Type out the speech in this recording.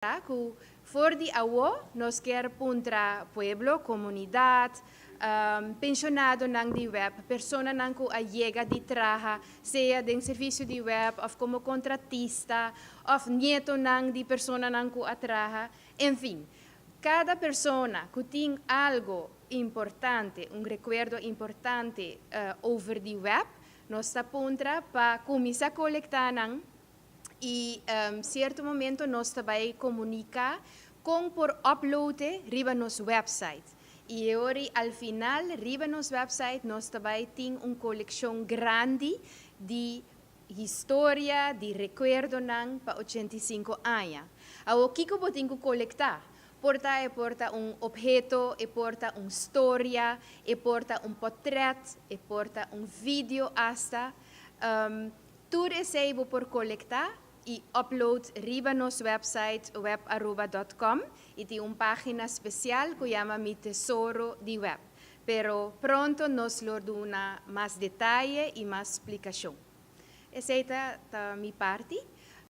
Ku for di awo nos kier puntra pueblo, komunidat, penshonadonan di WEB, personanan ku a yega di traha, sea den servisio di WEB òf komo kontratista, òf nietonan di personanan ku a traha, en fin. Kada persona ku tin algu importante, un rekuerdo importante over di WEB, nos ta puntra pa kuminsá kolektá nan i sierto momento nos ta bai komuniká kon por upload riba nos website. I ori al final riba nos website nos ta bai tin un kolekshon grandi di historia, di rekuerdonan pa 85 aña. Awor, kiko bo tin ku kolektá? Por ta e por ta un opheto, e por ta un storia, e por ta un portrèt, e por ta un video hasta. Tur esei bo por kolektá i upload riba nos website webaruba.com i tin un página spesial ku yama Mi Tesoro di WEB. Pero pronto nos lo duna mas detaye i mas splikashon. Esei ta mi parti.